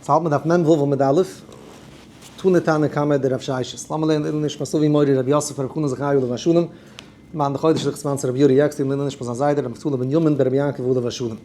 ס'האלט מען דף מ ו עמוד א', תנא תנא קמא דרב ששת, לאמיר לערנען לעילוי נשמת אבי מורי רבי יוסף רבי חנן זכרי' עליו השלום, למען די חודש לכ' סיוון צו רבי יורי עקשטיין לעילוי נשמת זיין זיידע רבי נפתלי בנימין בן רבי יעקב עליו השלום.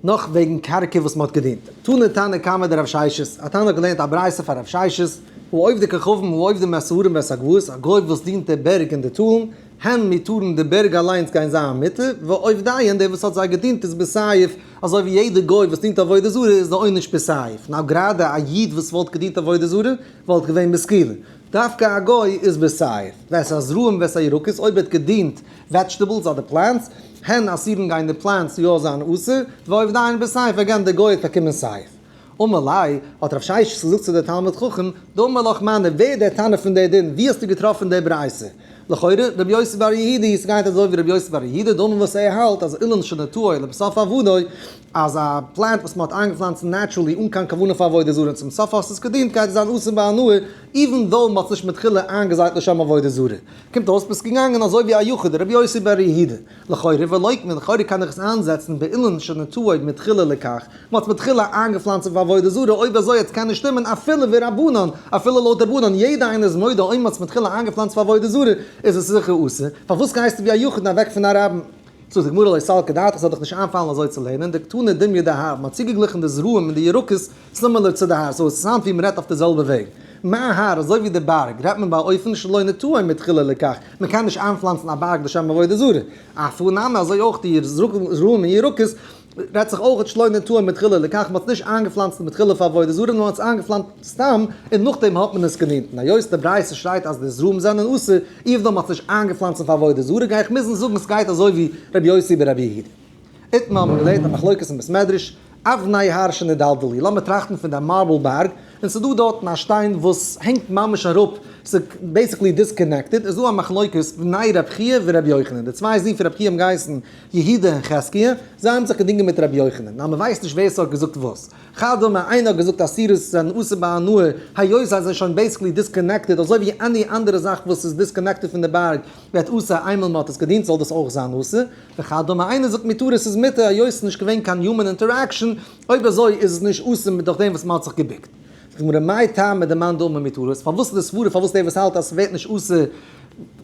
נאך וועגן קרקע וואס מ'האט געדינט. תנא תנא קמא דרב ששת, א תנא האט געלערנט א ברייתא פאר רב ששת, הוא עובדי כוכבים הוא עובדי את ההרים ואת הגבעות, א גוי וואס דינט די בערג און די טאלן, הן מותרין די בערג אליינס גייען זיין מותר, ועובדיהן דער וואס האט זיי געדינט איז בסייף, אזוי ווי יעדע גוי וואס דינט עבודה זרה איז די עונש בסייף, now גראדע א איד וואס וואלט געדינט עבודה זרה וואלט געווען בסקילה, דווקא א גוי איז בסייף, ואת הזרעים ואת הירקות אויב ער האט געדינט vegetables אדער plants, הן אסורין גייען די plants יא זיין אסור, ועובדיהן בסייף again די גוי האט באקומען סייף. אמר ליה, האט רב ששת געזאגט צו דער תלמיד חכם, דאמר לך מני, ווער איז דער תנא פון דער דין, ווי האסטו געטראפן די ברייתא? לכאורה, רבי יוסי בר יהודה, ס'גייט אזוי ווי רבי יוסי בר יהודה, דאמר וואס ער האלט אז אילן שנטעו לבסוף עבדו, אז א plant וואס מ'האט איינגעפלאנצט naturally אן קיין כוונה פאר עבודה זרה און צום סוף האסטו עס געדינט גייט עס זיין אסור בהנאה, even though מ'האט עס נישט מתחילה איינגעזייט לשם עבודה זרה. קומט אויס ביסט געגאנגען אזוי ווי א יחיד, רבי יוסי בר יהודה. לכאורה ולוקמיה, לכאורה קען איך עס איינזעצן באילן שנטעו מתחילה לכך, מען האט מתחילה איינגעפלאנצט אויף עבודה זרה, אויב אזוי יעצט קען נישט שטימען אפילו ורבנן, אפילו לויט רבנן, יעדע איינער איז מודה אויב מען האט עס מתחילה איינגעפלאנצט פאר עבודה זרה איז עס זיכער אסור, פארוואס גייסטו ווי א יחיד און אוועק פון א רבים? זאגט די גמרא לא סלקא דעתך ס'זאל דיך נישט איינפאלן אזוי צו לערנען, דקתני דומיא דהר, מען האט צוגעגליכן די זרעים און די ירקות similar צו די הר, so עס sound ווי מען רעדט אויף די זעלבע וועג. מה הר, אזוי ווי די בארג, רעדט מען באופן שלא נטעו מתחילה לכך, מען קען נישט איינפלאנצן א בארג לשם עבודה זרה. אף הא נמי, אזוי אויך די זרעים און ירקות, רעדט זיך אויך שלא נטעו מתחילה לכך, מען האט עס נישט איינגעפלאנצט מתחילה פאר עבודה זרה, נאר מען האט עס איינגעפלאנצט סתם, און נאכדעם האט מען עס געדינט. און היות די ברייתא שרייט אז די זרעים זענען אסור, even though מען האט עס נישט איינגעפלאנצט פאר עבודה זרה, גיי איך מוזן זאגן ס'גייט אזוי ווי רבי יוסי ברבי יהודה. איתמר האט מען געלערנט א מחלוקת אין בית מדרש, אבני הר שנדלדלו, לאמיר טראכטן פון די marble בארג, און ס'איז דא דארטן א שטיין וואס הענגט ממש אראפ, ס'איז basically disconnected, איז דא א מחלוקת בני רב חייא ורבי יוחנן, די צוויי זין פון רב חייא האבן געהייסן יהודה און חזקיה, זיי האבן זיך געדינגען מיט רבי יוחנן, נאר מ'ווייסט נישט ווער ס'האט געזאגט וואס. חד אמר, איינער האט געזאגט אסורות זענען אסור בהנאה, היות זיי זענען שוין basically disconnected, אזוי ווי any אנדערע זאך וואס איז disconnected פון די בארג ווערט אסור איינמאל מ'האט עס געדינט זאל דאס אויך זיין אסור, וחד אמר, איינער זאגט מותרות איז מותר היות ס'איז נישט געווען קיין human interaction, אויב אזוי איז עס נישט אסור מיט דורך דעם וואס מ'האט זיך געבוקט. זאגט די גמרא מאי טעמא דמאן דאמר מותרות, פארוואס איז די סברה פארוואס דער וואס האלט אז ס'ווערט נישט אסור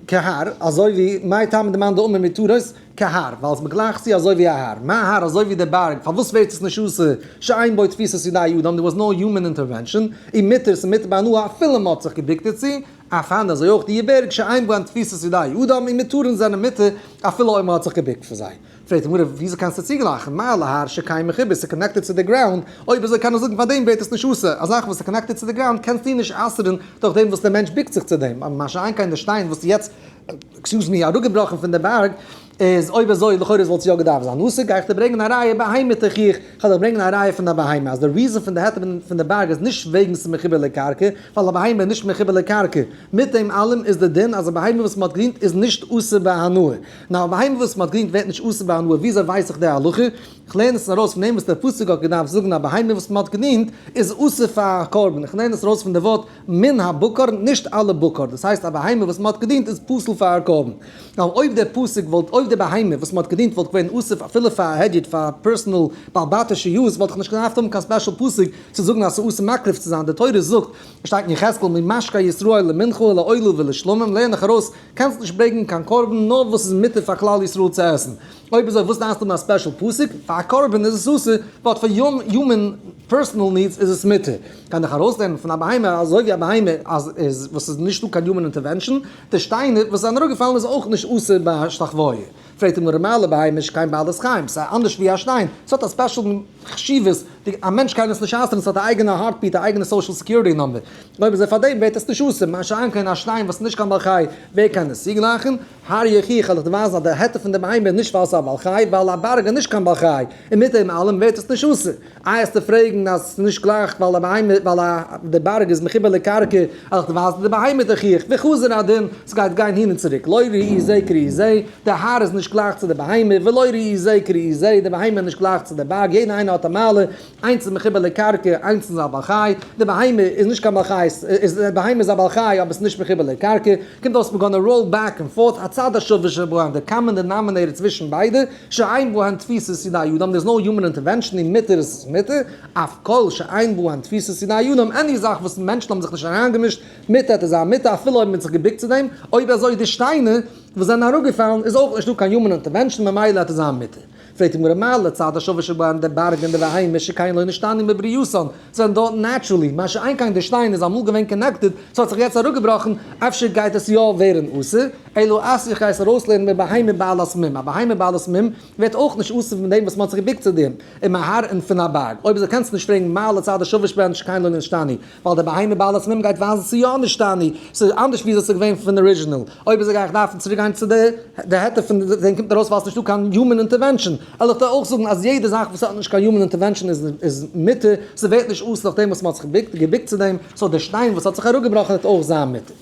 כהר, אזוי ווי מאי טעמא דמאן דאמר מותרות כהר, ווייל עס מ'גלייכט צו אזוי ווי א הר, מה הר אזוי ווי די בארג, פארוואס ווערט עס נישט אסור שאין בו תפיסת ידי אדם, there was no human intervention, ומותר ס'מותר בהנאה אפילו מ'האט זיך געבוקט דערצו, אף הן אזוי אויך די בערג שאין בהן תפיסת ידי אדם ומותרין זענען מותר אפילו אויב מ'האט זיך געבוקט פאר זיי. פרעגט די גמרא וויאזוי קענסטו צוגלייכן מה להר שכן מחובר ס'איז connected צו די ground, אויב אזוי קען איך זאגן פארדעם ווערט עס נישט אסור, א זאך וואס איז connected צו די ground קענסטו נישט אסר'ן דורך דעם וואס דער מענטש בוקט זיך צו דעם, אבער מה שאין כן די שטיין וואס איז יעצט excuse me אראפגעבראכן פון די בארג איז אויב אזוי לכאורה וואלט עס יא געדארפט זיין אסור, גיי איך דיר ברענגען א ראיה בהמה תוכיח, כ'וועל דיך ברענגען א ראיה פון א בהמה אז די reason פון די היתר פון די בארג איז נישט וועגן ס'איז מחובר לקרקע, ווייל א בהמה איז נישט מחובר לקרקע, מיט דעם אלעם איז די דין אז א בהמה וואס מ'האט געדינט איז נישט אסור בהנאה. נאר א בהמה וואס מ'האט געדינט ווערט נישט אסור בהנאה, וויאזוי ווייס איך די הלכה? כ'לערן עס ארויס פון דעם וואס דער פסוק האט געדארפט זאגן א בהמה וואס מ'האט געדינט איז אסור פאר א קרבן, כ'לערן עס ארויס פון די ווארט מן הבקר, נישט אלע בקר, דאס הייסט א בהמה וואס מ'האט געדינט איז פסול פאר א קרבן. נאר אויב דער פסוק וואלט אויב די בהמה וואס מ'האט געדינט וואלט געווען אסור אפילו פאר א הדיוט פאר א personal בעל בתי'שע use וואלט איך נישט געדארפט האבן קיין special פסוק צו זאגן אז ס'איז אסור מקריב צו זיין, די תורה זאגט, שטייט אין יחזקאל ממשקה ישראל למנחה ולעולה ולשלמים, לערן איך ארויס, קענסט נישט ברענגן קיין קרבן נאר וואס איז מותר פאר כלל ישראל צו עסן. אויב אזוי וואס דארפסטו האבן א special פסוק? פאר א קרבן איז עס אסור, but פאר human personal needs איז עס מותר. קען איך ארויסלערנען פון א בהמה אזוי ווי א בהמה אז איז וואס איז נישטא קיין human intervention, די שטיינער וואס זענען אראפגעפאלן איז אויך נישט אסור בהשתחוויה. פרעגט אים ר' מעלה בהמה שכן בעלת חיים, ס'איז אנדערש ווי א שטיין, ס'האט א special חשיבות, א מענטש קען עס נישט אסר'ן, ס'האט א אייגענע heartbeat, א אייגענע social security number, אויב אזוי פארדעם ווערט עס נישט אסור, מה שאין כן א שטיין וואס איז נישט קיין בעל חי, ווער קען עס צוגלייכן? הר יוכיח וועל איך דיר ווייזן אז די היתר פון די בהמה איז נישט ווייל ס'איז א בעל חי, ווייל א בארג איז נישט קיין בעל חי, און מיט דעם אלעם ווערט עס נישט אסור. איי וועסטו פרעגן אז ס'איז נישט גלייך ווייל א בהמה ווייל א די בארג איז מחובר לקרקע, וועל איך דיר ווייזן די בהמה תוכיח, וחזר הדין, ס'גייט גיין הין און צוריק, לא ראי זה כראי זה, די הר איז נישט. גלייך צו די בהמה, ולא ראי זה כראי זה, די בהמה איז נישט גלייך צו די בארג, יעדער איינער האט א מעלה, איינס איז מחובר לקרקע, איינס איז א בעל חי, די בהמה איז נישט קיין בעל חי, די בהמה איז א בעל חי אבער עס איז נישט מחובר לקרקע, קומט אויס מיר gonna roll back and forth, הצד השווה שבהן, די common denominator צווישן ביידע, שאין בהן תפיסת ידי אדם, there is no human intervention, און מותר איז עס מותר, אף כל שאין בהן תפיסת ידי אדם, any זאך וואס מענטשן האבן זיך נישט אריינגעמישט, מותר איז א מותר אפילו אויב מען האט זיך געבוקט צו דעם, אויב אזוי די שטיינער וואס זענען אראפגעפאלן איז אויך נישטא קיין human intervention ממילא האט עס זיין מותר. פרעגט די גמרא מה לצד השווה שבהן די בארג און די בהמה שכן לא נשתנו מברייתן זענען דארט naturally, מה שאין כן די שטיין איז אמאל געווען connected ס'האט זיך יעצט אראפגעבראכן אפשר גייט עס יא ווערן אסור, אלא אתיא איך גיי עס ארויסלערנען מבהמה בעלת מום, א בהמה בעלת מום ווערט אויך נישט אסור פון דעם וואס מ'האט זיך געבוקט צו דעם, ומהר און פון א בארג, אויב אזוי קענסטו נישט פרעגן מה לצד השווה שבהן שכן לא נשתנו, ווייל די בהמה בעלת מום גייט ווייזן ס'איז יא נשתנו, ס'איז אנדערש ווי אזוי ס'איז געווען פון original, אויב אזוי גיי איך דארפן צוריק גיין צו די די היתר פון דעם קומט ארויס ווייל ס'נישטא קיין human intervention, וועל איך דיר אויך זאגן אז יעדע זאך וואס האט נישט קיין human intervention איז איז מותר, ס'ווערט נישט אסור נאכדעם וואס מ'האט זיך געבוקט צו דעם, so די שטיין וואס האט זיך אראפגעבראכן וועט אויך זיין מותר.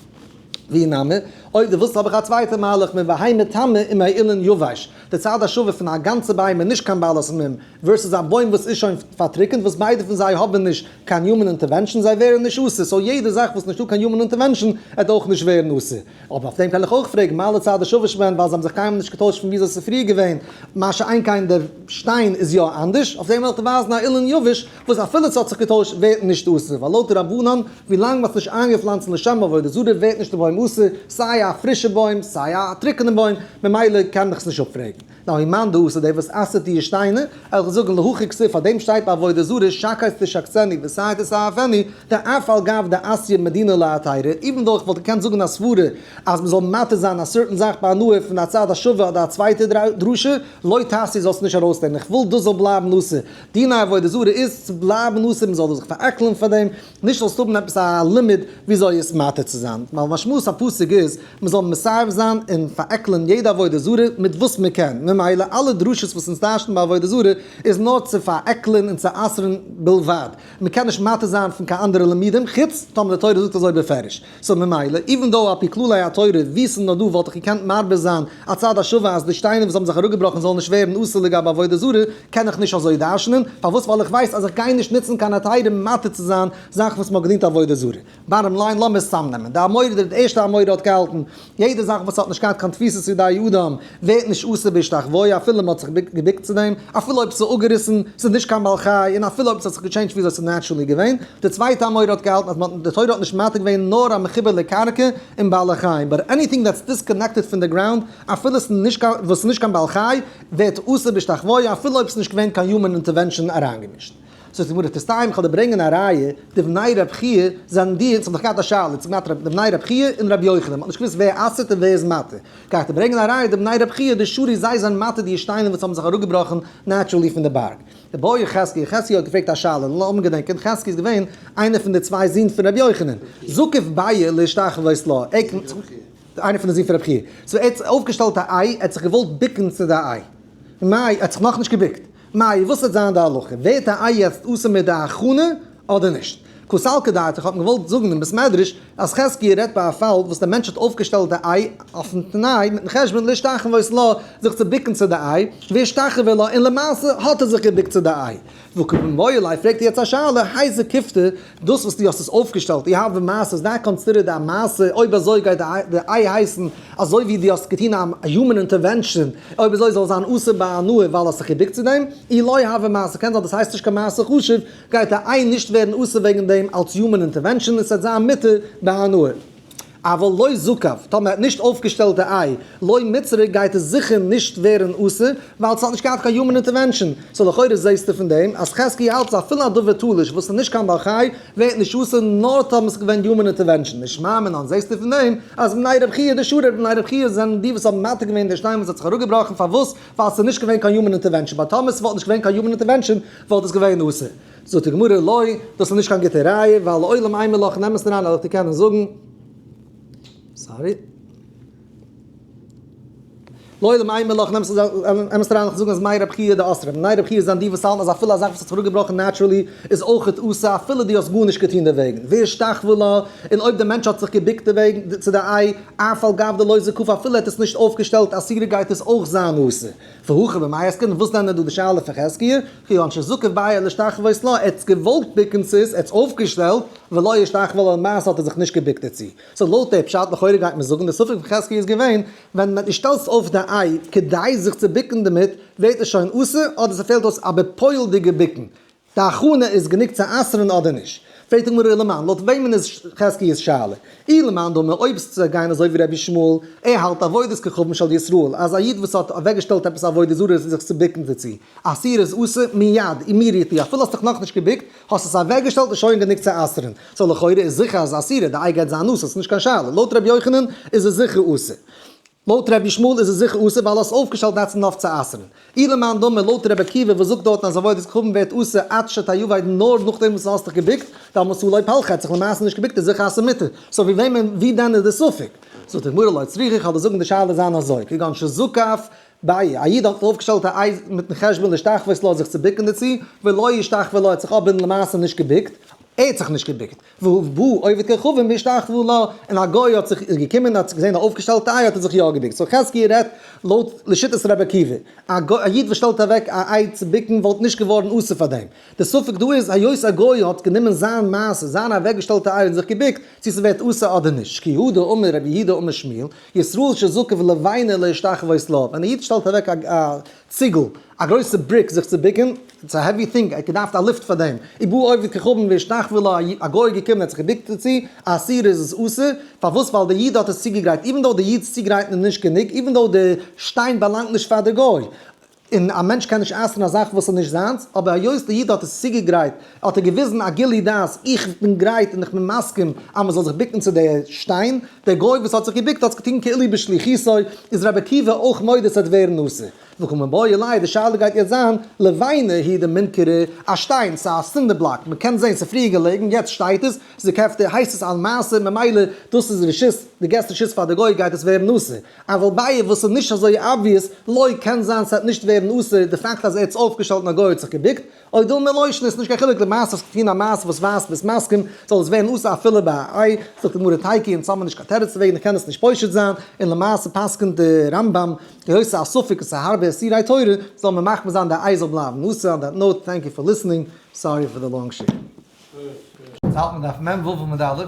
ואי נמי, אויב דו ווילסט האב איך א צווייטע מהלך מבהמה תמה ומאילן יבש, די צד השווה פון א גאנצע בהמה נישט קיין בעלת מום, versus א בוים וואס איז שוין פארטריקענט וואס ביידע פון זיי האבן נישט קיין human intervention זיי ווערן נישט אסור, so יעדע זאך וואס נישטא קיין human intervention עט אויך נישט ווערן אסור. אבער אויף דעם קען איך אויך פרעגן מה לצד השווה שבהן ווייל זיי האבן זיך קיינמאל נישט געטוישט פון וויאזוי ס'איז פריער געווען, מה שאין כן דער שטיין איז יא אנדערש, אויף דעם וועל איך דיר ווייזן א אילן יבש וואס אפילו ס'האט זיך געטוישט ווערט נישט אסור, ווייל לויט די רבנן ווילאנג מ'האט עס נישט איינגעפלאנצט לשם עבודה זרה ווערט נישט די בוים אסור, סיי א פרישע בוים סיי א טרוקענע בוים, ממילא קען איך עס נישט אפפרעגן. נאר אי מאן דאסר דער וואס אסר'ט די שטיינער, וועל איך זאגן להכי כתיב פאר דעם שטייט ביי עבודה זרה שקץ תשקצנו ושעיר תשאפנו, דאף על גב דאתיא מדינא להתירא, even though איך וואלט געקענט זאגן א סברה אז מ'זאל מתיר זיין א certain זאך בהנאה פון א צד השווה אדער א צווייטע דרשה, לא תעשי זאלסט נישט ארויסלערנען, איך וויל דאס זאל בלייבן אסור, דיני עבודה זרה איז צו בלייבן אסור מ'זאל זיך פארעקלען פאר דעם, נישט זאלסט האבן עפעס א לימוד וויאזוי עס מתיר צו זיין, ווייל משמעות הפסוק איז מען זאל מסרב זיין און פארעקלען יעדע עבודה זרה מיט וואס מען קען, ממילא אלע דרשות וואס אונז טייטשן ביי עבודה זרה איז נאר צו פארעקלען און צו אסר'ן בלבד, מען קען נישט מתיר זיין פון קיין אנדערע לימודים חוץ טאמער די תורה זאגט אזוי בפירוש, so ממילא even though על פי כללי התורה ווי ס'איז נאר דא וואלט איך געקענט מרבה זיין א צד השווה אז די שטיינער וואס האבן זיך אראפגעבראכן זאלן נישט ווערן אסור לגבי עבודה זרה, קען איך נישט אזוי דרש'נען, פארוואס ווייל איך ווייס אז איך גיי נישט נוצן קיין היתרים מתיר צו זיין זאכן וואס מ'האט געדינט עבודה זרה. bottom line לאמיר עס צאמנעמען, די אמורא דער ערשטע אמורא האט געהאלטן, יעדע זאך וואס האט נישט געהאט קיין תפיסת ידי אדם ווערט נישט אסור בהשתחוויה אפילו מ'האט זיך געבוקט צו דעם, אפילו אויב ס'איז אפגעריסן, ס'איז נישט קיין בעל חי, און אפילו אויב ס'האט זיך געטשעינדזשט וויאזוי ס'איז naturally געווען. די צווייטע אמורא האט געהאלטן אז מ'האט די תורה האט נישט מתיר געווען נאר א מחובר לקרקע און בעלי חיים, but anything that's disconnected פון די ground אפילו ס'איז נישט קיין וואס איז נישט קיין בעל חי ווערט אסור בהשתחוויה אפילו אויב ס'איז נישט געווען קיין human intervention אריינגעמישט. זאגט די גמרא תסתיים, איך וועל דיר ברענגען א ראיה, די בני רב חייא זענען די, אונז האבן דאך געהאט א שאלה, צו מ'האט די בני רב חייא און רבי יוחנן, מ'האט נישט געוואוסט ווער אסר'ט און ווער איז מתיר, גיי איך דיר ברענגען א ראיה, די בני רב חייא דשרו זיי זענען מתיר די שטיינער וואס האבן זיך אראפגעבראכן naturally פון די בארג. בעי חזקיה, חזקיה האט געפרעגט א שאלה, לאמיר געדענקען, חזקיה איז געווען איינער פון די צוויי זין פון רבי יוחנן, זקיף ביעא להשתחוות לה, איינער פון די זין פון רבי חייא, so ער האט אויפגעשטעלט א איי, ער האט זיך געוואלט בוקן צו די איי, מאי, ער האט זיך נאכנישט געבוקט, מאי, וואס וועט זיין די הלכה? ווערט א איי יעצט אסור מיט די הכנה אדער נישט? קא סלקא דעתך האט מען געוואלט זאגן אין בית מדרש אז חזקיה רעדט ביי א פאל וואס דער מענטש האט אויפגעשטעלט די איי אויפן תנאי מיטן חשבון להשתחוות לה זיך צו בוקן צו די איי, ואשתחוה לה און למעשה האט ער זיך געבוקט צו די איי. וקא מיבעיא ליה פרעגט ער יעצט א שאלה, האי זקיפתא, דאס וואס דו האסט עס אויפגעשטעלט, אי הוה מעשה, איז that considered א מעשה, אויב אזוי גייט די איי הייסן אזוי ווי דו האסט געטון א human intervention, אויב אזוי זאל זיין אסור בהנאה ווייל האסט זיך געבוקט צו דעם, אי לא הוה מעשה, קען זיין דאס הייסט נישט קיין מעשה חשוב, גייט די איי נישט ווערן אסור וועגן דעם אלס human intervention און ס'וועט זיין מותר בהנאה. אבל לא זקף, טאמער ער האט נישט אויפגעשטעלט די איי, לא מיתסרא גייט עס זיכער נישט ווערן אסור, ווייל ס'האט נישט געהאט קיין human intervention. so לכאורה זעהסטו פון דעם אז חזקי האלט אז אפילו א דבר תלוש וואס איז נישט קיין בעל חי ווערט נישט אסור נאר טאמער ס'איז געווען human intervention. ושמע מינה זעהסטו פון דעם אז בני רב חייא דשרו בני רב חייא זענען די וואס האבן מתיר געווען די שטיין וואס האט זיך אראפגעבראכן פארוואס ווייל ס'איז נישט געווען קיין human intervention ווייל טאמער ס'וואלט נישט געווען קיין human intervention וואלט עס געווען אסור. זאגט די גמרא לא, דאס איז נישט קיין גוטע ראיה, ווייל לעולם אימא לך נעם עס אריין אז איך דיר קענען זאגן, sorry. לעולם אימא לך אין אמת'ן אריין זאגן אז מני רבי חייא דאסרי, מני רבי חייא זענען די וואס האלטן אז אפילו א זאך וואס האט זיך אראפגעבראכן naturally איז אויכעט אסור אפילו דו האסט גארנישט געטון דערוועגן, ואשתחוה לה, און אויב דער מענטש האט זיך געבוקט דערוועגן צו די איי, אף על גב דלא זקפה אפילו ער האט עס נישט אויפגעשטעלט אסירה גייט עס אויך זיין אסור. והכא במאי עסקינן וואס דען איז דא די שאלה פון חזקיה? כגון שזקף ביעא להשתחוות לה, ער האט עס געוואלט בוקן צו עס, ער האט עס אויפגעשטעלט, ולא אשתחוה לה למעשה האט ער זיך נישט געבוקט דערצו. so לויט די פשט לכאורה גייט מען זאגן די ספק פון חזקיה איז געווען ווען מען שטעלסט אויף די איי כדי זיך צו בוקן דערמיט ווערט עס שוין אסור אדער ס'פעלט אויס א בפועל'דיגע בוקן די הכנה איז גענוג צו אסר'ן אדער נישט? פרעגט די גמרא ולמאן, לויט וועמען איז חזקיה'ס שאלה? אי למאן דאמר אויב ס'זאל גיין אזוי ווי רבי ישמעאל, ער האלט עבודת כוכבים של ישראל, אז א איד וואס האט אוועקגעשטעלט עפעס עבודה זרה זיך צו בוקן דערצו, אסור איז אסור מיד, immediately, אפילו האסט דיך נאכנישט געבוקט, האסט עס אוועקגעשטעלט איז שוין גענוג צו אסר'ן. so לכאורה איז זיכער אז אסירה, די איי גייט זיין אסור, ס'איז נישט קיין שאלה. לויט רבי יוחנן איז עס זיכער אסור. לויט רבי ישמעאל איז עס זיכער אסור ווייל האסט אויפגעשטעלט that's enough צו אסר'ן. אי למאן דאמר לויט רבי עקיבא וואס זאגט דארטן אז עבודת כוכבים ווערט אסור עד שתעבד נאר נאכדעם וואס האסט דיך געבוקט, דאמאלס הוא לא פלחא האט זיך למעשה נישט געבוקט איז זיכער אסור מותר. so ווי וועמען ווי דען איז די ספק? זאגט די גמרא לא צריכא איך וועל דיר זאגן די שאלה זיין אזוי כגון שזקף ביעא א איד האט אויפגעשטעלט א איי מיטן חשבון להשתחוות לה זיך צו בוקן דערצו ולא אשתחוה לה האט זיך אבער למעשה נישט געבוקט ער האט זיך נישט געבוקט ובא עובד כוכבים והשתחוה לה, און א גוי האט זיך איז געקומען און האט געזען א אויפגעשטעלטע איי האט ער זיך יא געבוקט, so חזקיה רעדט לויט לשיטת רבי עקיבא, א גוי א איד וואס שטעלט אוועק א איי צו בוקן וואלט נישט געווארן אסור פאר דעם, די ספק דא איז היות א גוי האט גענומען זיין מעשה זיין אוועקגעשטעלטע איי און זיך געבוקט צו ס'ווערט אסור אדער נישט, כי הא דאמר רבי יהודה אמר שמואל, ישראל שזקף לבנה להשתחוות לה, ווען א איד שטעלט אוועק א ציגל, א גרויסע brick זיך צו בוקן, it's א heavy thing, ער האט געדארפט א lift פאר דעם, ובא עובד כוכבים והשתחוה לה, א גוי איז געקומען ער האט זיך געבוקט דערצו, אסור איז עס אסור, פארוואס ווייל די איד האט עס צוגעגרייט, even though די איד'ס צוגרייטן איז נישט גענוג, even though די שטיין באלאנגט נישט פאר די גוי, און א מענטש קען נישט אסר'ן א זאך וואס איז נישט זיינס, אבער היות די איד האט עס צוגעגרייט, האט ער געוויזן א גילוי דעת, איך בין גרייט און איך בין מסכים אז מען זאל זיך בוקן צו די שטיין, דער גוי וואס האט זיך געבוקט האט עס געטון כאילו בשליחותו, איז רבי עקיבא אויך מודה ס'וועט ווערן אסור. וקא מיבעיא ליה, די שאלה גייט יעצט זיין, לבנה היא דמינכרא, א שטיין, ס'איז א cinder block, מ'קען זען ס'איז פריער געלעגן, יעצט שטייט עס, זקפתו, הייסט עס על מעשה, ממילא דאס איז רשות, דו געסט רשות פאר די גוי גייט עס ווערן אסור. אבל ביעא וואס איז נישט אזוי obvious, לא קען זיין ס'וועט נישט ווערן אסור, די פאקט אז ער האט עס אויפגעשטעלט און א גוי האט זיך געבוקט, או דילמא לא שנא, ס'נישט קיין חילוק למעשה האסט געטון א מעשה וואס ווייזט ביסט מסכים, זאל עס ווערן אסור אפילו ביי א איי, זאגט די גמרא תיקו אונז האמיר נישט קיין תירוץ דערוועגן איך קען עס נישט פושט זיין, און למעשה פסק'נט די רמב ם היות ס'איז א ספק און ס'איז הרבה איסורי תורה, זאל מען מחמיר זיין די איי זאל בלייבן אסור, on that note thank you for listening, sorry for the long שיעור. יעצט האלט מען דף מ ו עמוד א',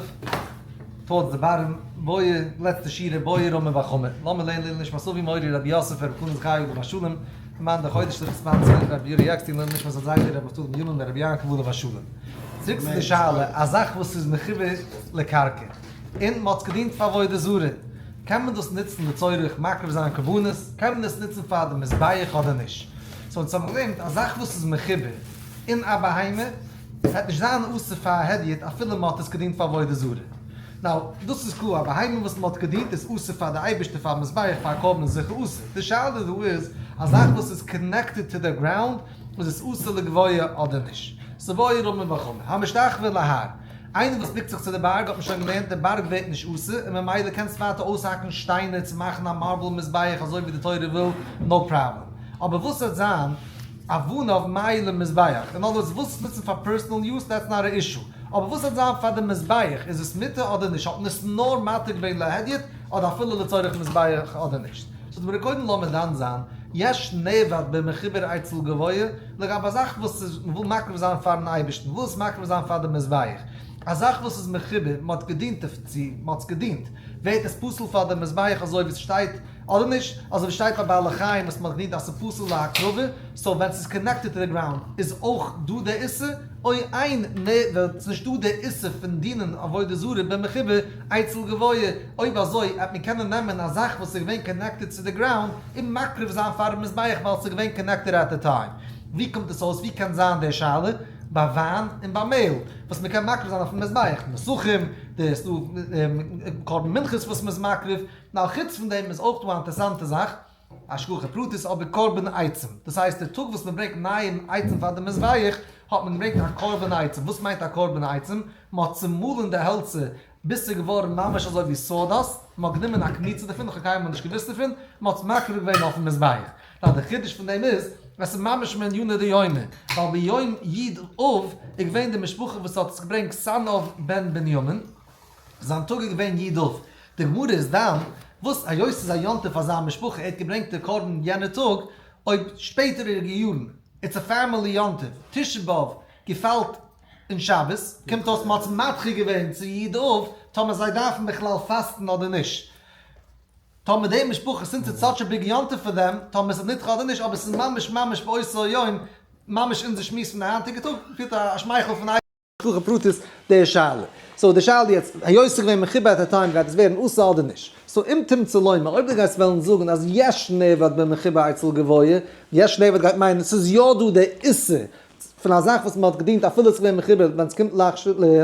towards the bottom, בעי, לעצטע שורה, בעי רמי בר חמא, לאמיר לערנען לעילוי נשמת אבי מורי רבי יוסף רבי חנן זכרי' עליו השלום, למען די חודש ליכט sponsor רבי יורי עקשטיין לעילוי נשמת הזיידע רבי נפתלי בן יונתן רבי יעקב עליו השלום. צוריק צו די שאלה, א זאך וואס איז מחובר לקרקע, און מ'האט עס געדינט פאר עבודה זרה, קען מען דאס נוצן לצורך מקריב זיין קרבנות, קען מען עס נוצן פאר די מזבח אדער נישט? so אונז האבן געלערנט, א זאך וואס איז מחובר אין א בהמה, וועט נישט זיין אסור פאר א הדיוט אפילו מען האט עס געדינט פאר עבודה זרה. now, דאס איז קלאר, א בהמה וואס מען האט געדינט איז אסור פאר די אייבערשטער פאר מזבח פאר א קרבן איז זיכער אסור. די שאלה דא איז, א זאך וואס איז connected to the ground, איז עס אסור לגבוה אדער נישט? so בעי רמי בר חמא, המשתחווה להר. איינער וואס בוקט זיך צו די בארג האט מען שוין געלערנט, די בארג ווערט נישט אסור, און ממילא קענסט ווייטער אויסהאקן שטיינער צו מאכן א marble מזבח אזוי ווי די תורה וויל, no problem. אבער וואס וועט זיין אבניו מהו למזבח, אין other words וואס נוצן פאר personal use that's not א issue, אבער וואס וועט זיין פאר די מזבח איז עס מותר אדער נישט, האט מען עס נאר מתיר געווען להדיוט אדער אפילו לצורך מזבח אדער נישט. so די קודם לאמיר דן זיין, יש נאבד במחובר אצל גבוה, לגבי א זאך וואס איז מ'וויל מקריב זיין פארן אייבערשטן, מ'וויל עס מקריב זיין פאר די מזבח, א זאך וואס איז מחובר, מ'האט געדינט דערצו, מ'האט עס געדינט, ווערט עס פסול פאר די מזבח אזוי ווי ס'שטייט אדער נישט, אזוי ווי שטייט ביי בעלי חיים וואס מ'האט געדינט אז ס'איז פסול להקרבה, so ווען ס'איז connected to די ground איז אויך דא די איסור, או אין נאבד ס'איז נישט דא די איסור פון דינען עבודה זרה במחובר אצל גבוה, אויב אזוי העט מען קענען נעמען א זאך וואס איז געווען connected צו די ground און מקריב זיין פארן מזבח ווייל ס'איז געווען connected at די time. ווי קומט עס אויס? ווי קען זיין די שאלה? ביי וויין און ביי מעהל וואס מ'קען מקריב זיין אויפן מזבח, נסכים, די ס'דא קרבן מנחות וואס מ'איז מקריב, נאר חוץ פון דעם איז אויך דא א אינטערסאנטע זאך, השגחה פרטית אבער קרבן עצים, דאס הייסט די טאג וואס מען ברענגט נייע עצים פאר די מזבח האט מען געברענגט א קרבן עצים, וואס מיינט א קרבן עצים? מען האט צומאלען די העלצער ביז ס'איז געווארן ממש אזוי ווי sawdust, מ'האט גענומען א קמיצה דערפון, איך האב קיינמאל נישט געוואוסט דערפון, מ'האט עס מקריב געווען אויפן מזבח. נאר די חידוש פון דעם איז, אז ס'איז ממש מעניינא דיומא, ווייל ביום י' אב איז געווען די משפחה וואס האט עס געברענגט סנוב בן בנימין, זיין טאג איז געווען י' אב, די גמרא איז דן, וואס היות ס'איז א יום טוב פאר זיין משפחה ער האט געברענגט די קרבן יענע טאג, אויב שפעטערע יארן, it's א family יום טוב, תשעה באב געפאלט אין שבת, קומט אויס מ'האט עס מדחה געווען צו י' אב, טאמער זיי דארפן בכלל פאסטן אדער נישט. טאמער די משפחה since it's such a big יום טוב פאר דעם, טאמער ס'איז נדחה אדער נישט, אבער ס'איז ממש ממש באותו יום, ממש אונזער שמועס פון די היינטיגע טאג, פילט א שמייכל פון השגחה פרטית די שאלה. so די שאלה יעצט, היות ס'איז געווען מחובר at a time גייט עס ווערן אסור אדער נישט? so אם תמצא לומר, אויב דו גייסט וועלן זאגן אז יש נאבד במחובר אצל גבוה, יש נאבד גייט מיינען ס'איז יא דא די איסור פון א זאך וואס מ'האט געדינט אפילו ס'איז געווען מחובר ווען ס'קומט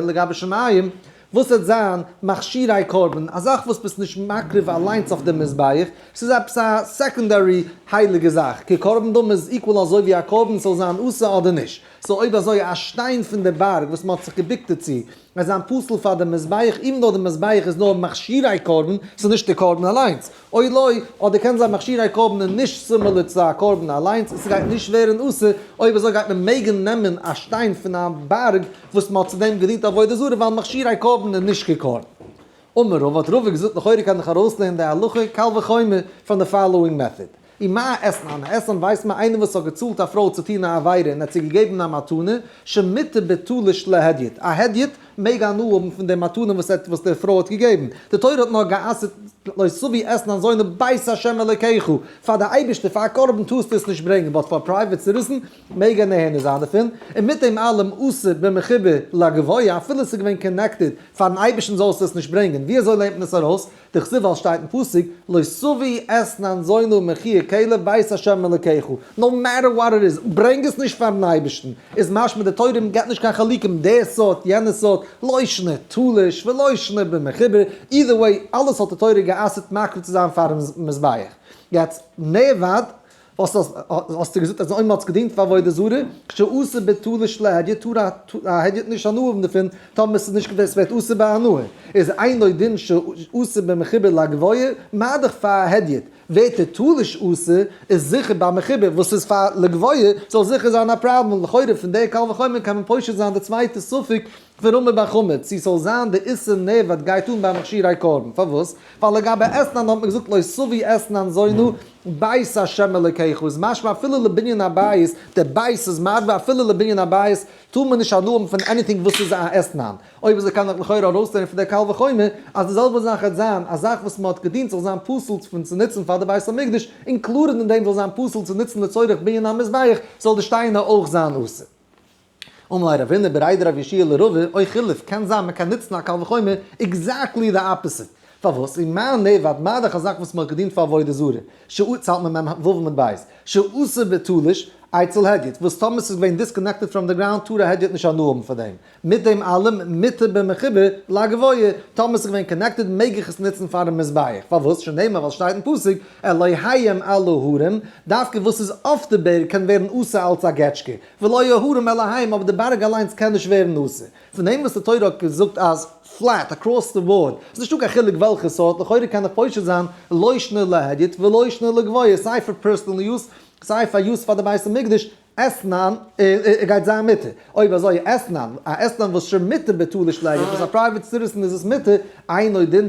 לגבי שמים, וואס וועט זיין מכשירי קרבן, א זאך וואס ביסט נישט מקריב אליינס אויף די מזבח, ס'איז עפעס א secondary הייליגע זאך, כקרבן דמי איז equal אזוי ווי א קרבן ס'זאל זיין אסור אדער נישט, so אויב אזוי א שטיין פון די בארג וואס מ'האט זיך געבוקט דערצו וועט זיין פסול פאר די מזבח even though די מזבח איז נאר מכשירי קרבן, ס'איז נישט די קרבן אליינס. או לא, אדער קען זיין מכשירי קרבן איז נישט similar צו א קרבן אליינס און ס'גייט נישט ווערן אסור, אויב אזוי גייט מען מעגן נעמען א שטיין פון א בארג וואס מ'האט צו דעם געדינט עבודה זרה ווייל מכשירי קרבן איז נישט כקרבן. אמר רבא האט רבא געזאגט לכאורה קען איך ארויסלערנען די הלכה קל וחומר פון די following method. ומה אתנן, אתנן ווייסט מען איינער וואס האט געצאלט א פרוי צו טון א עבירה און האט זי געגעבן א מתנה, שמותר בתלוש להדיוט, א הדיוט מעג הנאה האבן פון די מתנה וואס וואס די פרוי האט געגעבן, די תורה האט נאר גע'אסר'ט לא תביא אתנן זונה בית ה' אלוקיך, פאר די אייבערשטער, פאר א קרבן טארסטו עס נישט ברענגען, but פאר private citizen מעג ער נהנה זיין דערפון, און מיט דעם אלעם אסור במחובר לגבוה, אפילו עס איז געווען connected, פארן אייבערשטן זאלסטו עס נישט ברענגען, ווי אזוי לערנט מען עס ארויס? דכתיב ווייל שטייט אין פסוק לא תביא אתנן זונה מחיר כלב בית השם אלקיך, no matter what it is, ברענג עס נישט פארן אייבערשטן, איז משמע די תורה געבט נישט קיין חילוקים די סארט יענע סארט, לא שנא תלוש ולא שנא במחובר, either way אלעס האט די תורה גע'אסר'ט מקריב צו זיין פארן מזבח. יעצט נאבד וואס האסטו געזאגט אז אויב מ'האט עס געדינט פאר עבודה זרה, כשאסור בתלוש להדיוט טאר א הדיוט נישט הנאה האבן דערפון, טאמער ס'איז נישט געווען ס'ווערט אסור בהנאה, איז אינו דין שאסור במחובר לגבוה, מה דאך פאר א הדיוט ווערט דער תלוש אסור, איז זיכער ביי מחובר וואס איז פאר לגבוה זאל זיכער זיין א פראבלעם, לכאורה פון די קל וחומר קען מען פושט זיין די צווייטע ספק פון רמי בר חמא, צו ס'זאל זיין די איסור נאבד גייט אן ביי מכשירי קרבן, פארוואס? ווייל לגבי אתנן האט מען געזאגט לא תביא אתנן זונה בית השם אלוקיך איז משמע אפילו לבנין הבית, דער בית איז מרבה אפילו לבנין הבית טאר מען נישט הנאה האבן פון anything וואס איז א אתנן, אויב אזוי קען איך לכאורה ארויסלערנען פון דער קל וחומר אז די זעלבע זאך וועט זיין א זאך וואס מען האט געדינט זאל זיין פסול פון צו נוצן פאר די בית המקדש, included אין דעם זאל זיין פסול צו נוצן לצורך בנין המזבח, זאל די שטיינער אויך זיין אסור. אמר ליה רבינא בריה דרב יהושע לרבא, או חילוף, קען זיין מען קען נוצן א קל וחומר exactly די opposite. פארוואס? ומה נאבד, מה דאך א זאך וואס מען האט געדינט פאר עבודה זרה, שעות האלט מען מ ו עמוד ב', שאסור בתלוש, אצל הדיוט, וואס טאמער ס'איז געווען disconnected from the ground טאר א הדיוט נישט הנאה האבן פון דעם. מיט דעם אלעם, מותר במחובר לגבוה, טאמער ס'איז געווען connected מעג איך עס נוצן פארן מזבח. פארוואס? שנאמר ווייל שטייט אין פסוק, אלהיהם על ההרים, דווקא וואס איז אויף די בערג קען ווערן אסור אלץ א געטשקע, ולא ההרים אלהיהם אבער די בארג אליינס קען נישט ווערן אסור. פון דעם וואס די תורה האט געזאגט אז flat across the board, ס'איז נישטא קיין חילוק וועלכע סארט, לכאורה קען איך פושט זיין לא שנא להדיוט ולא שנא לגבוה, סיי פאר personal use, סיי פאר use פאר די בית המקדש, אתנן גייט זיין מותר. אויב אזוי אתנן, א אתנן וואס שמותר בתלוש להדיוט, וואס א private citizen איז עס מותר, אינו דין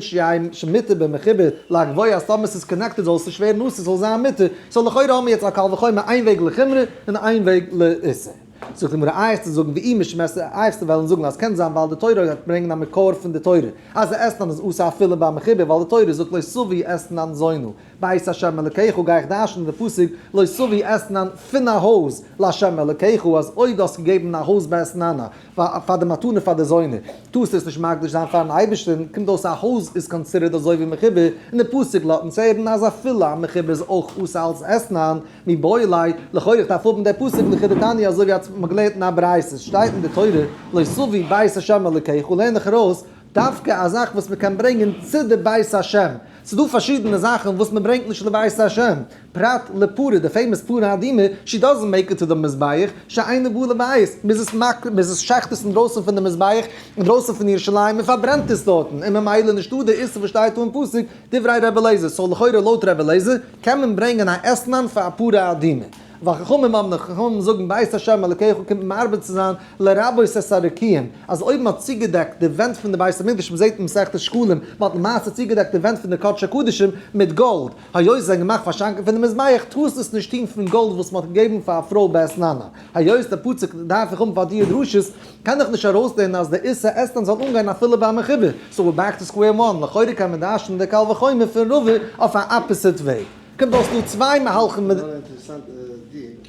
שמותר במחובר לגבוה אז טאמער ס'איז connected זאל עס נישט ווערן אסור ס'זאל זיין מותר, so לכאורה האבן מיר יעצט א קל וחומר איין וועג לחומרא און איין וועג לאיסור. זאגט די גמרא איי וועסטו זאגן ואי משום איי וועסטו וועלן זאגן אז קען זיין ווייל די תורה גייט ברענגען א מקור פון די תורה אז די אתנן איז אסור אפילו ביי מחובר ווייל די תורה זאגט לא תביא אתנן זונה בית השם אלקיך גיי איך דרש'נען די פסוק לא תביא אתנן פון א הויז להשם אלקיך אז אויב דו האסט געגעבן א הויז באתננה פאר די מתנה פאר די זונה טארסטו עס נישט מקדיש זיין פארן אייבערשטען, קומט אויס א הויז איז considered אזוי ווי מחובר, און די פסוק לאזט אונז הערן אז אפילו א מחובר איז אויך אסור אלס אתנן, מיבעי ליה, לכאורה איך דארף האבן די פסוק לכדתניא אזוי ווי האט מען געלערנט אין א ברייתא, עס שטייט אין די תורה לא תביא בית השם אלקיך, לערן איך ארויס. דווקא א זאך וואס מען קען ברענגען צו די בית השם. ס'איז דא פארשידענע זאכן וואס מען ברענגט נישט לבית השם, פרט לפרה, די famous פרה אדומה, she doesn't make it to the מזבח, שאינו בא לבית, מ'איז עס מקריב, מ'איז עס שעכט עס אינדרויסן פון די מזבח, אינדרויסן פון ירושלים, מען פארברענט עס דארטן, און ממילא נישטא די איסור וואס שטייט דא אין פסוק, דברי ר' אליעזר, so לכאורה לויט ר' אליעזר קען מען ברענגען א אתנן פאר א פרה אדומה. וחכמים אמרו, חכמים זאגן בית השם אלוקיך קומט מרבה צו זיין לרבות את הרקיעים, אז אויב מען האט צוגעדעקט די ווענט פון די בית המקדש, מען זעט אין מסכת שקלים, מען האט למעשה צוגעדעקט די ווענט פון די קדשי קדשים מיט גאלד, היות זיי זענען געמאכט פאר שאנקען פון די מזבח, טארסטו עס נישט טון פון גאלד וואס מען האט געגעבן פאר א פרוי באתננה. היות די פסוק דארף איך האבן פאר די דרשות, קען איך נישט ארויסלערנען אז די איסור אתנן זאל אנגיין אפילו ביי מחובר, so we're back to square one, לכאורה קען מען דרש'נען די קל וחומר פון רבא אויף א opposite וועג. קומט אויס דא צוויי מהלכים מיט. נאר א אינטערעסאנטע דיוק,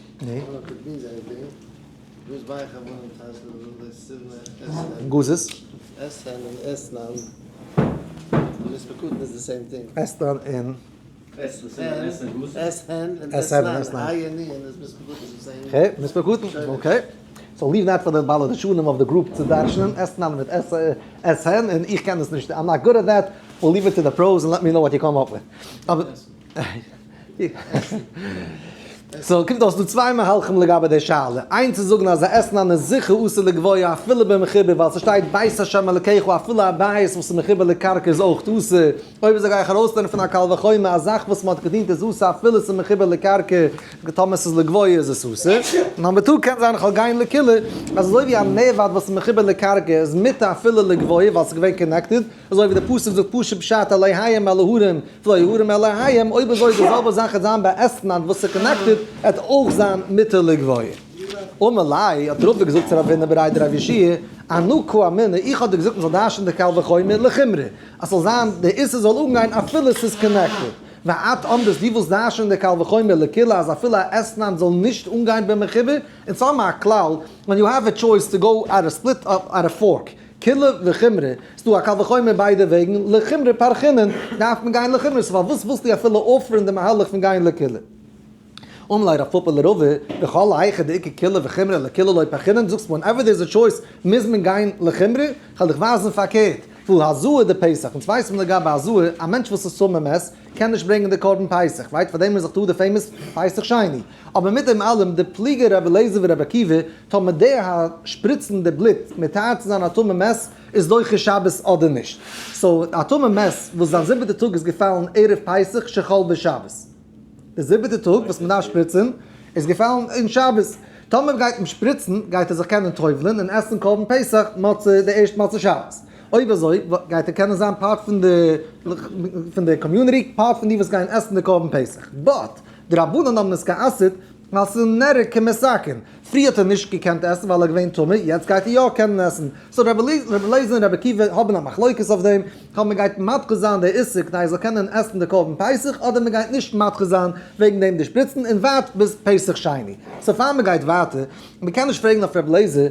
גוזז. אתנן און. okay, מספר קטן, okay. So leave that פאר די בעלי דרשנים of the group צו דרש'נען, אתנן מיט אתהן, און איך קען עס נישט, I'm not good at that, we'll leave it to the pros and let me know what you come up with. אבער. So קומט אויס דא צוויי מהלכים לגבי די שאלה. איינס צו זאגן אז א אתנן איז זיכער אסור לגבוה אפילו במחובר ווייל ס'שטייט בית השם אלקיך אפילו א בית וואס איז מחובר לקרקע איז אויך אסור. אויב אזוי גיי איך ארויסלערנען פון א קל וחומר א זאך וואס מ'האט געדינט איז אסור אפילו ס'איז מחובר לקרקע, טאמער ס'איז לגבוה איז עס אסור. number two קען זיין איך וועל גיין לקולא אז אזוי ווי א נבד וואס איז מחובר לקרקע איז מותר אפילו לגבוה ווייל ס'איז געווען connected, אזוי ווי דער פסוק זאגט פשוט פשט אלהיהם אל ההרים ולא ההרים אלהיהם, אויב אזוי די זעלבע זאך וועט זיין ביי אתנן וואס איז connected, וועט אויך זיין מותר לגבוה. אמר ליה, האט רבא געזאגט צו רב הונא בריה דרב יהושע, אנא קאמינא, איך האב דיר געזאגט מען זאל דרש'ן די קל וחומר לחומרא, אז ס'זאל זיין די איסור זאל אנגיין אפילו ס'איז connected, ואת אמרת דו ווילסט דרש'ן די קל וחומר לקולא אז אפילו א אתנן זאל נישט אנגיין במחובר, אונז האבן א כלל, when you have a choice to go at a split at a fork, קולא וחומרא, ס'דא א קל וחומר ביידע וועגן, לחומרא פרכינן, דארף מען גיין לחומרא, so פארוואס ווילסטו אפילו offer ן די מהלך פון גיין לקולא? אמר ליה רב פפא לרבא, וכל היכא דאיכא קולא וחומרא לקולא לא פרכינן, זאגסט whenever there is a choice מוז מען גיין לחומרא? כ'וועל דיך ווייזן פארקערט, והא הזאה דפסח, אונז ווייסן לגבי הזאה, א מענטש וואס איז טמא מת קען נישט ברענגען די קרבן פסח, right? פארדעם איז דאך דא די famous פסח שני. אבער מיט דעם אלעם, דפליגי רבי אליעזר ורבי עקיבא, טאמער די ה שפריצן די בלוט מטהר צו זיין א טמא מת איז דוחה שבת אדער נישט. so א טמא מת וואס זיין זיבעטע טאג איז געפאלן ערב פסח שחל בשבת. די זיבעטע טאג וואס מען דארף שפריצן איז געפאלן אין שבת. טאמער גייט מען שפריצן גייט ער זיך קענען טובל'ן און עסן קרבן פסח מוצאי די ערשטע מוצאי שבת. אויב אזוי גייט ער קענען זיין part פון די פון די community, part פון די וואס גייען עסן די קרבן פסח. but די רבנן האבן עס גע'אסר'ט ווייל ס'איז נראה כמתקן. פריער האט ער נישט געקענט עסן ווייל ער איז געווען טמא, יעצט גייט ער יא קענען עסן. so רבי אליעזר און רבי עקיבא האבן א מחלוקת אויף דעם, אויב מען גייט מדחה זיין די איסור כדי ער זאל קענען עסן די קרבן פסח, אדער מען גייט נישט מדחה זיין וועגן דעם די שפריצן און ווארט ביז פסח שני. so פאר מען גייט ווייטער, מען קען נישט פרעגן אויף רבי אליעזר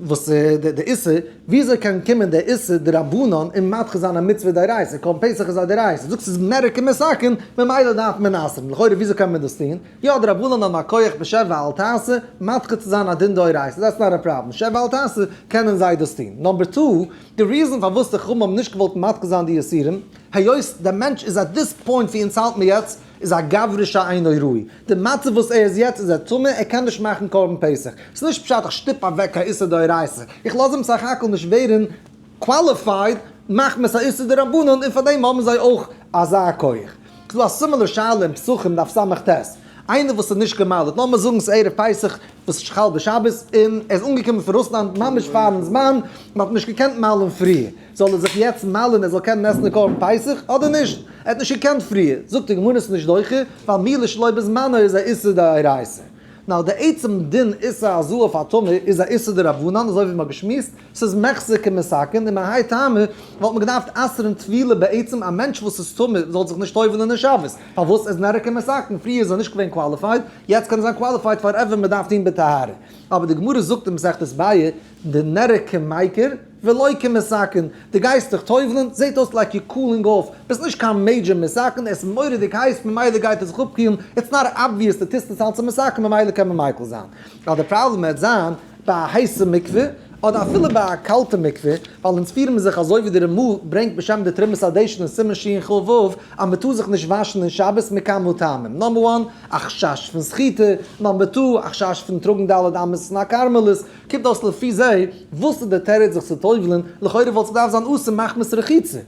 וואס די איסור, וויאזוי קען קומען די איסור דרבנן און מדחה זיין א מצוה דאורייתא, קרבן פסח איז א דאורייתא, זאגסט ס'איז נראה כמתקן, ממילא דארף מען אסר'ן, לכאורה וויאזוי קען מען דאס טון? יא די רבנן האבן א כח בשב ואל תעשה מדחה צו זיין א דין דאורייתא, that's not a problem, שב ואל תעשה קענען זיי דאס טון. number two, די reason פארוואס די חכמים האבן נישט געוואלט מדחה זיין די איסורים, היות דער מענטש איז at this point ווי אונז האלט מיר יעצט, איז א גברא שאינו ראוי. די מצב וואס ער איז יעצט איז ער טמא, ער קען נישט מאכן קרבן פסח. ס'איז נישט פשט איך שטופ אוועק א איסור דאורייתא, איך לאז אים סך הכל נישט ווערן qualified מחמת א איסור דרבנן און פאר דעם האבן זיי אויך אזא כח. ס'איז דא א similar שאלה אין פסחים דף ס"ט. איינער וואס איז נישט גע'מל'ט, לאמיר זאגן ס'איז ערב פסח וואס איז שחל בשבת און ער איז אנגעקומען פון רוסלאנד ממש פארן זמן, מ'האט נישט געקענט מל'ן פריער, זאל ער זיך יעצט מל'ן ער זאל קענען עסן די קרבן פסח אדער נישט? ער האט נישט געקענט פריער, זאגט די גמרא ס'איז נישט דוחה, ווייל מילה שלא בזמנו איז א איסור דאורייתא. נאר די עצם דין איסור הזאה אויף א טמא איז א איסור דרבנן אזוי ווי מ'האט געשמועסט, ס'איז מחזר כמתקן, און מהאי טעמא וואלט מען געדארפט אסר'ן טבילה בעצם, א מענטש וואס איז טמא זאל זיך נישט טובל'ן אין שבת, פארוואס? ער איז נראה כמתקן, פריער איז ער נישט געווען qualified, יעצט קען ער זיין qualified forever, מ'דארף טון בטהרה. אבער די גמרא זאגט אין מסכת ביעא, דנראה כמייקר ולא כמתקן, דו גייסט דיך טובל'ן, זעט אויס like you cooling off, ביסט נישט קיין major מתקן, עס איז מורא'דיג הייס ממילא גייט ער זיך אפקילן, it's not obvious דו טוסט עס אלץ א מתקן ממילא קען מען מיקל זיין. ווייל די פראבלעם וועט זיין ביי א הייסע מקווה. אדער אפילו ביי א קאלטע מקווה, ווייל אונז פירן מיר זיך אזוי ווי די רמא ברענגט בשם די תרומת הדשן אין סימן שכ"ו אז מען טאר זיך נישט וואשן אין שבת מכמה טעמים, number one, א חשש פון סחיטה, number two, א חשש פון טראגן ד' אמות אין א כרמלית, קומט אויס לפי זה, וואס איז די תירוץ זיך צו טובל'ן, לכאורה וואלט עס געדארפט זיין אסור מחמת רחיצה.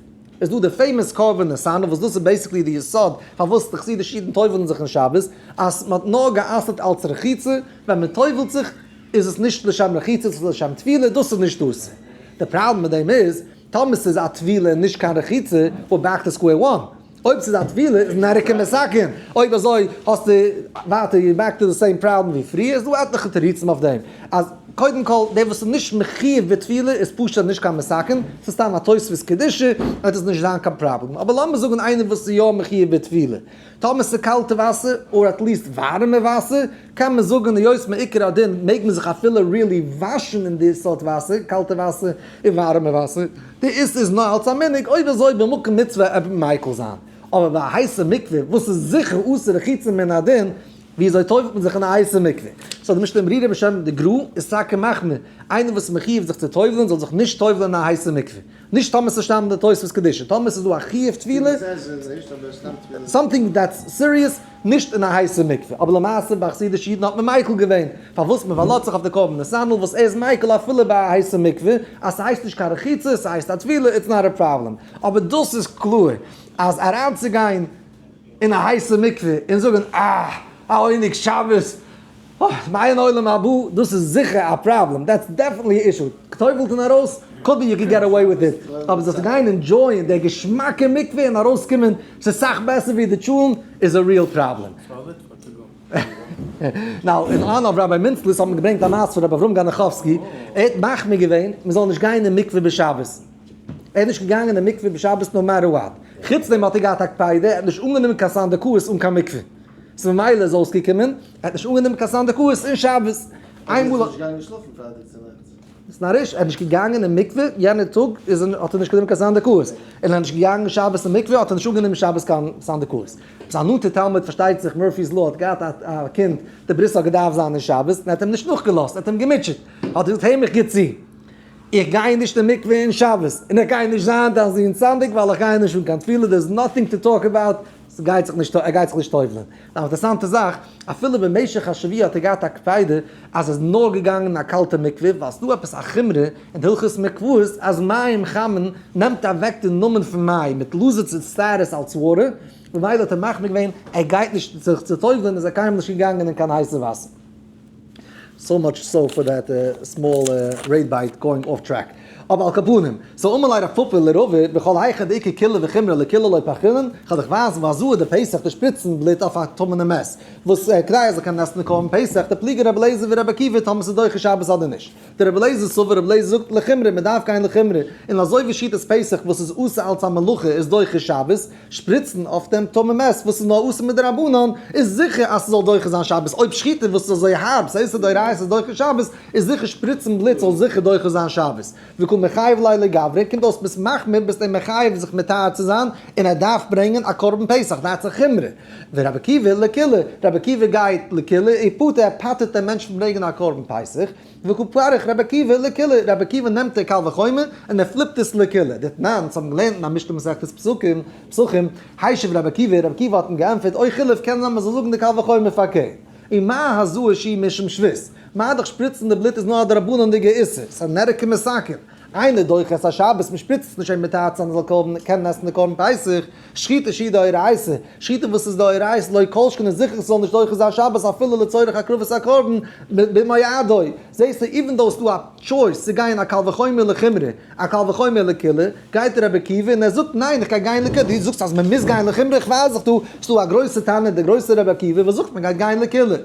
איז דא די famous קרבן נתנאל וואס דאס איז basically די יסוד פארוואס די חסידישע אידן טובל'ן זיך אין שבת, אז מען האט נאר גע'אסר'ט אלץ רחיצה, ווען מען טובל'ט זיך איז עס נישט לשם רחיצה עס איז לשם טבילה, דאס איז נישט אסור. די פראבלעם מיט דעם איז, טאמער ס'איז א טבילה און נישט קיין רחיצה, we're back to square one. אויב ס'איז א טבילה איז נרק און מסכן, אויב אזוי האסטו ווייטער you're back to the same problem ווי פריער, איז דא עטליכע תירוצים אויף דעם, אז קודם כל דער וואס איז נישט מחיוב בטבילה איז פשוט נישט קיין מסכן, ס'איז סתם א תוספות קדושה, וועט עס נישט זיין קיין פראבלעם, אבער לאמיר זאגן איינער וואס איז יא מחיוב בטבילה, טאמער ס'איז קאלטע וואסער, or at least ווארעמע וואסער, קען מען זאגן היות מעיקר הדין מעג מען זיך אפילו really וואשן אין די סארט וואסער, קאלטע וואסער און ווארעמע וואסער, די איסור איז נאר אלס א מנהג, אויב אזוי במקום מצוה עפ מיקל זיין. אבער ביי א הייסע מקווה וואס איז זיכער אסור רחיצה מן הדין, וויאזוי טובל'ט מען זיך אין א הייסע מקווה? so די משנה ברורה בשם די גרא איז טאקע מחמיר, איינער וואס איז מחיוב זיך צו טובל'ן זאל זיך נישט טובל'ן אין א הייסע מקווה. נישט טאמער ס'איז סתם די תוספות קדושה, טאמער ס'איז דא א חיוב טבילה, something that's serious, נישט אין א הייסע מקווה, אבער למעשה ביי חסידישע אידן האט מען מיקל געווען, פארוואס מען פארלאזט זיך אויף די קרבן נתנאל וואס ער איז מיקל אפילו ביי א הייסע מקווה, אז ס'הייסט נישט קיין רחיצה, ס'הייסט א טבילה, it's not a problem, אבער דאס איז קלאר אז אריינצוגיין אין א הייסע מקווה און זאגן אה, א עונג שבת, אה, מעין עולם הבא, דאס איז זיכער א פראבלעם, that's definitely א issue, טובל'ט און ארויס, could be you could get away with it, אבער זיך גיין enjoy ען דער געשמאקע מקווה און ארויסקומען ס'איז סאך בעסער ווי די טשולענט, איז א real problem. Now, אין honor of Rabbi מינצליס האט מען געברענגט א מעשה פון רבי אברהם גאנעכאווסקי, ער האט מחמיר געווען מען זאל נישט גיין אין מקווה בשבת, ער איז נישט געגאנגען אין מקווה בשבת no matter what, חוץ דעם האט ער געהאט א קפידה, ער האט נישט אנגענומען קיין סנדקאות אן קיין מקווה. ס'איז ממילא איז אויסגעקומען, ער האט נישט אנגענומען קיין סנדקאות אין שבת. איינמאל. ער איז נישט געגאנגען שלאפן פרייטאג צונאכטס. ס'איז נאריש, ער איז נישט געגאנגען אין מקווה, יענער טאג איז ער האט ער נישט גענומען קיין סנדקאות. און ער איז נישט געגאנגען שבת אין מקווה האט ער נישט אנגענומען שבת קיין סנדקאות. זיין נאנטער תלמיד פארשטייט זיך Murphy's Law האט געהאט א קינד, די ברית האט געדארפט זיין אין שבת, און ער האט אים נישט נאכגעלאזט, ער האט אים געמוטשעט. האט ער געזאגט הער מיך גוט צו, איך גיי נישט אין מקווה אין שבת, און איך גיי נישט זיין דיין זון סנדק ווייל איך גיי נישט אן קיין טבילה, there is nothing to talk about, ס'גייט זיך נישט, ער גייט זיך נישט טובל'ען. א אינטערעסאנטע זאך, אפילו במשך השבוע האט ער געהאט א קפידה אז ער איז נאר געגאנגען אין א קאלטע מקווה, ווייל ס'דא עפעס א חומרא אין הלכות מקוואות אז מים חמין נעמט אוועק די נאמען פון מים, it loses its status אלס water, ממילא האט ער מחמיר געווען ער גייט נישט זיך צו טובל'ען איז ער קיינמאל נישט געגאנגען אין קיין הייסע וואסער. So much so for that small red bite going off track. אבער על כל פנים, so אמר ליה רב פפא לרבא, בכל היכא דאיכא קולא וחומרא לקולא לא פרכינן, כ'וועל דיך ווייזן ווי אזוי די פסח די שפריצן בלוט אויף א טמא'נע מת, וואס כדי ער זאל קענען עסן די קרבן פסח, דפליגי רבי אליעזר ורבי עקיבא טאמער ס'איז דוחה שבת אדער נישט. דרבי אליעזר סבר רבי אליעזר זאגט לחומרא מ'דארף גיין לחומרא, און אזוי ווי שחיטת פסח וואס איז אסור אלץ א מלאכה איז דוחה שבת, שפריצן אויף דעם טמא מת וואס איז נאר אסור מדרבנן, איז זיכער אז ס'זאל דוחה זיין שבת, אויב שחיטה וואס איז אזוי הארב, ס'איז איסור דאורייתא איז דוחה שבת, איז זיכער שפריצן בלוט זאל זיכער דוחה זיין שבת. וקא מיחייב ליה לגברא, קומט אויס ביסט מחמיר ביסט אים מחייב זיך מטהר צו זיין, און ער דארף ברענגען א קרבן פסח, that's א חומרא. ורבי עקיבא לקולא, רבי עקיבא גייט לקולא, ופטר, ער פטר'ט דעם מענטש פון ברענגען א קרבן פסח, וקא פריך רבי עקיבא לקולא, רבי עקיבא נעמט די קל וחומר און ער flip ט עס לקולא, דתנן, אונז האבן געלערנט אין א משנה מסכת פסחים, פסחים, השיב רבי עקיבא, רבי עקיבא האט אים געענטפערט, או חילוף קען זיין מען זאל זאגן די קל וחומר פארקערט, ומה הזאה שהיא משום שבות, מה דאך שפריצן די בלוט איז נאר א דרבנן'דיגע איסור, ס'איז א נרק ומסכן, אינו דוחה את השבת, מען שפריצט עס נישט אים מטהר צו זיין ער זאל קענען קענען עסן די קרבן פסח, שחיטה שהיא דאורייתא, שחיטה וואס איז דאורייתא לא כל שכן איז זיכער ס'זאל נישט דוחה זיין שבת אפילו לצורך הקרבת הקרבן במועדו, זעסטו even though ס'דא א choice צו גיין א קל וחומר לחומרא א קל וחומר לקולא, גייט רבי עקיבא און ער זאגט ניין איך גיי גיין לקולא, דו זאגסט אז מ'מוז גיין לחומרא איך ווייז דיך דא ס'דא א גרויסע תנא דער גרויסער רבי עקיבא וואס זאגט מ'גייט גיין לקולא.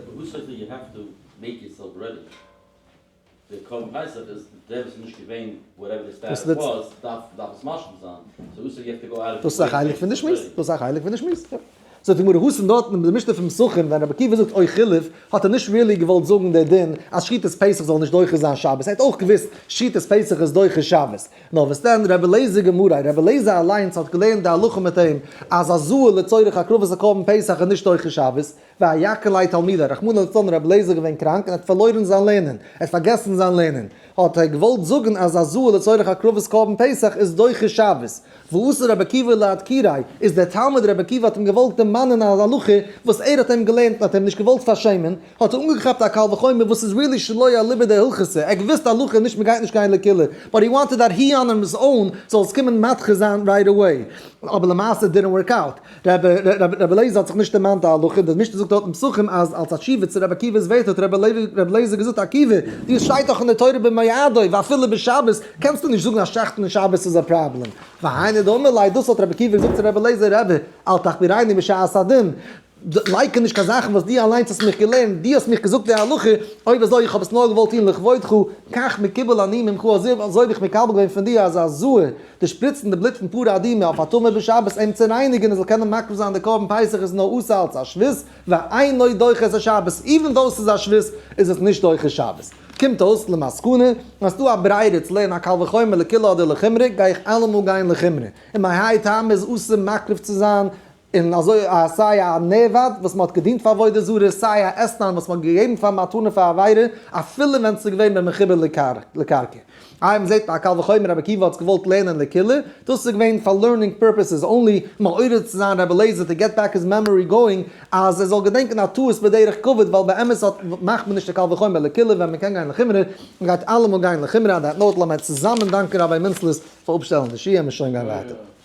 די קרבן פסח איז דער וואס איז נישט געווען whatever די status was דארף דארף עס משלים זיין, so אסור you have to go out of דאס איז א חלק פון די שמועס, דאס איז א חלק פון די שמועס, יא. זאגט די גמרא התם דארט אין די משנה פון פסחים ווען רבי עקיבא זאגט או חילוף האט ער נישט really געוואלט זאגן די דין אז שחיטת פסח זאל נישט דוחה זיין שבת, ער האט אויך געוואוסט שחיטת פסח איז דוחה שבת, נאר וואס דען רבי אליעזר גמרא, רבי אליעזר אליינס האט געלערנט די הלכה מיט אים אז הזאה לצורך הקרבת הקרבן פסח איז נישט דוחה שבת. ואייקר ליה תלמודיה, רחמנא לצלן רבי אליעזר געווען קראנק און האט פארלוירן זיין לערנען, ער האט פארגעסן זיין לערנען, האט ער געוואלט זאגן אז הזאה לצורך הקרבת קרבן פסח איז דוחה שבת, ואתא רבי עקיבא לאדכוריה, איז דער תלמיד רבי עקיבא האט אים געוואלט דערמאנען א הלכה וואס ער האט אים געלערנט און האט אים נישט געוואלט פארשעמען, האט ער אנגעכאפט א קל וחומר וואס איז really שלא אליבא דהלכתא, ער האט געוואוסט הלכה נישט מ'גייט נישט גיין לקולא, but he wanted that he on his own זאל עס קומען מדחה זיין right away, אבער למעשה didn't work out, רבי אליעזר האט זיך נישט דערמאנט די הלכה, די משנה זאגט דארט אין פסחים אז אלס א תשובה צו רבי עקיבא'ס ווערטער האט רבי אליעזר געזאגט עקיבא, דו שטייט דאך אין די תורה במועדו ואפילו בשבת, קענסטו נישט זאגן אז שעכטן אין שבת איז א פראבלעם. והיינו דאמר ליה, דאס האט רבי עקיבא געזאגט צו רבי אליעזר, רבי, אל תחבירני בשעת הדין, לייקן נישט קיין זאכן וואס דו אליינס האסט מיך געלערנט, דו האסט מיך געזאגט די הלכה, אויב אזוי איך האב עס נאר געוואלט טון לכבודך, כך מקובל אני ממך, אזוי האב איך מקבל געווען פון דיר אז הזאה, די שפריצן די בלוט פון פרה אדומה אויף א טמא בשבת אים צו רייניגן ער זאל קענען מקריב זיין די קרבן פסח איז נאר אסור אלס א שבות, ואינו דוחה את השבת, even though ס'איז א שבות איז עס נישט דוחה שבת. קומט אויס למסקנא, אז ס'דא א ברירה צו לערנען א קל וחומר לקולא אדער לחומרא, גיי איך אלעמאל גיין לחומרא. און מהאי טעמא איז אסור מקריב צו זיין, און אזוי א סיי א נעבד וואס מ'האט געדינט פאר עבודה זרה, סיי א אתנן וואס מ'האט געגעבן פאר מתנה פאר עבירה, אפילו ווען ס'איז געווען במחובר לקרקע. איי מ'זעט א קל וחומר רבי עקיבא האט עס געוואלט לערנען לקולא, דאס איז געווען פאר learning purposes only, מעורר צו זיין רבי אליעזר to get back his memory going, אז ער זאל געדענקען א טעות בדרך כבוד, ווייל באמת האט מאכט מען נישט א קל וחומר לקולא ווען מ'קען גיין לחומרא, מ'גייט אלעמאל גיין לחומרא, on that note לאמיר צוזאמען דאנקען רבי מינצלעס פאר אפשטעלן די שיעור, מיר שוין גיין ווייטער.